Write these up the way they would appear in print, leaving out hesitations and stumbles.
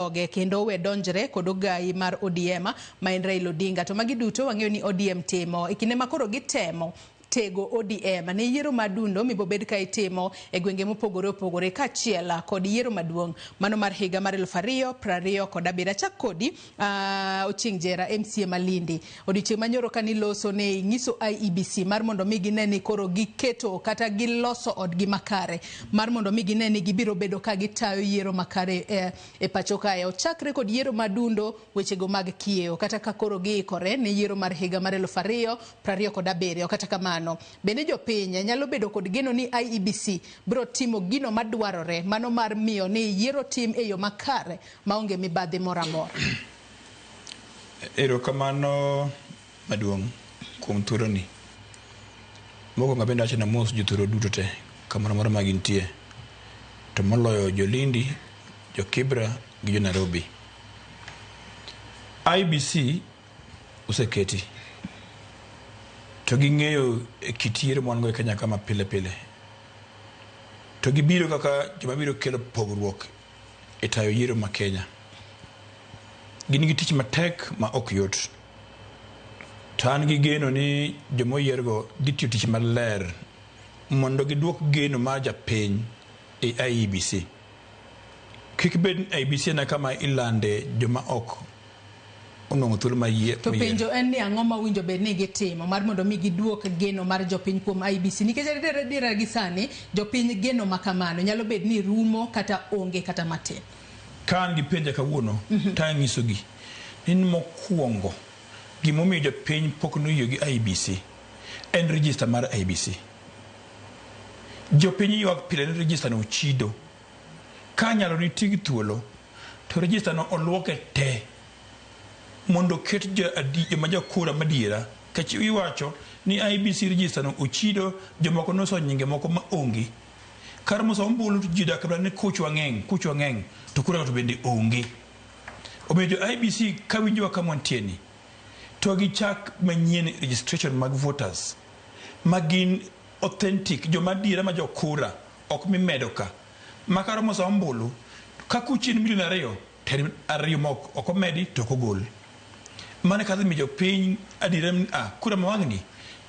Oge kendo owe donjre kod ogayi mar ODM ma en Raila Odinga. To magi duto wang'eyo ni ODM timo e kinde ma koro gitemo tego ODM ne yiero madundo mibobed ka itimo e gwenge mopogore opogore kaachiel kod yiero maduong' mano mar higa mar 2027. Achak kodi Ochieng' Jera MCA Malindi. Odiochieng' manyoro ka niloso ne ing'iso IEBC mar mondo mi gine ni koro giketo kata giloso odgi makare mar mondo mi gine ni gibiro bedo ka gitayo yiero makare e pacho kae. Ochakre kod yiero madundo wechego mag kiewo kata ka koro giikore ne yiero mar higa mar 2027. Kata kamano, bende jopiny nyalo bedo kod geno ni IEBC biro timo gino madwarore mano mar miyo ni yiero tim e yo makare maonge mibadhi moro amora? Erokamano maduong' kuom thuoloni. Mokwongo abende awacho ni amos jothurwa duto te kamoro amora ma gintie. To moloyo jo Lindi, jo Kibra gi jo Nairobi. IEBC oseketi to ging'eyo kit yiero ma wan go e Kenya ka ma pile pile. To gibiro kaka joma biro kelo pogruok e tayo yiero ma Kenya. Gin gi tich matek ma ok yot. To an gi geno ni joma oyiergo dhi tiyo tich maler mondo giduok geno mar japiny e IEBC. Kik bed ni IEBC en kama ilande joma ok onwang'o thuolo mar yie. To penjo en ni ang'o ma owinjo bed ni gitimo mar mondo mi giduok geno mar jopiny kuom IEBC nikech adier adiera gi sani jopiny geno ma kamano nyalo bed ni rumo kata onge kata matin. Ka an gi penja kawuono to anyisogi ni mokwongo gimomiyo jopiny pok noyie gi IEBC en register mar IEBC. Jopiny ywak pile ni register no ochido. Ka nyalo nitie gi thuolo to register no oluoke te mondo oket joma jokura madiera. Nikech iwacho ni IEBC register no ochido jomoko noso nyinge moko ma onge. Kar moso ombulu to ji odak mana ni kuchwa ng'eny, kuchwa ng'eny to kura to bende onge. Omiyo jo IEBC ka winjowa kama wantie ni to gichak manyien registration mag voters ma gin authentic, joma adiera ma jokura ok mimedo ka. Ma kar moso ombulu ka kuchi en milion 2 to en 2 ma ok omedi to ok ogol. Mano e kaka dhi miyo jopiny adiera ni ah, kura ma wang'ni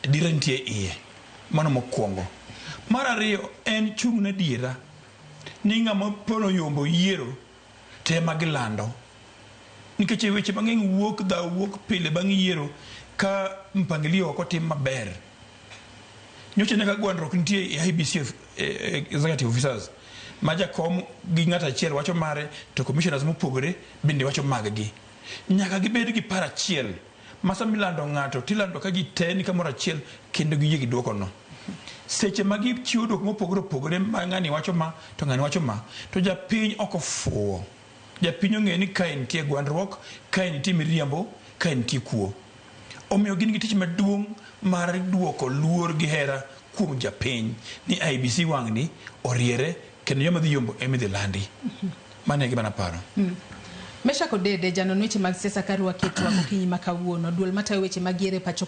adiera nitie e iye. Mano mokwongo. Mar ariyo en chung' ne adiera ni ng'ama pono oyombo yiero to ema gilando. Nikech weche mang'eny wuok, dhaw wuok pile bang' yiero ka mpangilio ok otim maber. Nyocha ne ka gwandruok nitie e IEBC executive officers ma jakom gi ng'ato achiel wacho mare to commissioners mopogore bende wacho maggi. Nyaka gibed gi paro achiel ma sama ilando ng'ato tilando ka ji te ni kamoro achiel kendo giyie gi duoko no. Seche ma gichiwo duoko mopogore opogore ma ng'ani wacho ma to ng'ani wacho ma to japiny ok ofuwo. Japiny ong'eyo ni kae nitie gwandruok, kae nitie miriambo, kae nitie kuo. Omiyo gin gi tich maduong' mar duoko luor gi hera kuom japiny ni IEBC wang'ni oriere kendo joma dhi yombo ema idhi landi. Mano e gima naparo. Meshack Odede, janon weche mag siasa ka rwaki e twak okinyi ma kawuono. Duol matayo weche mag yiero e pacho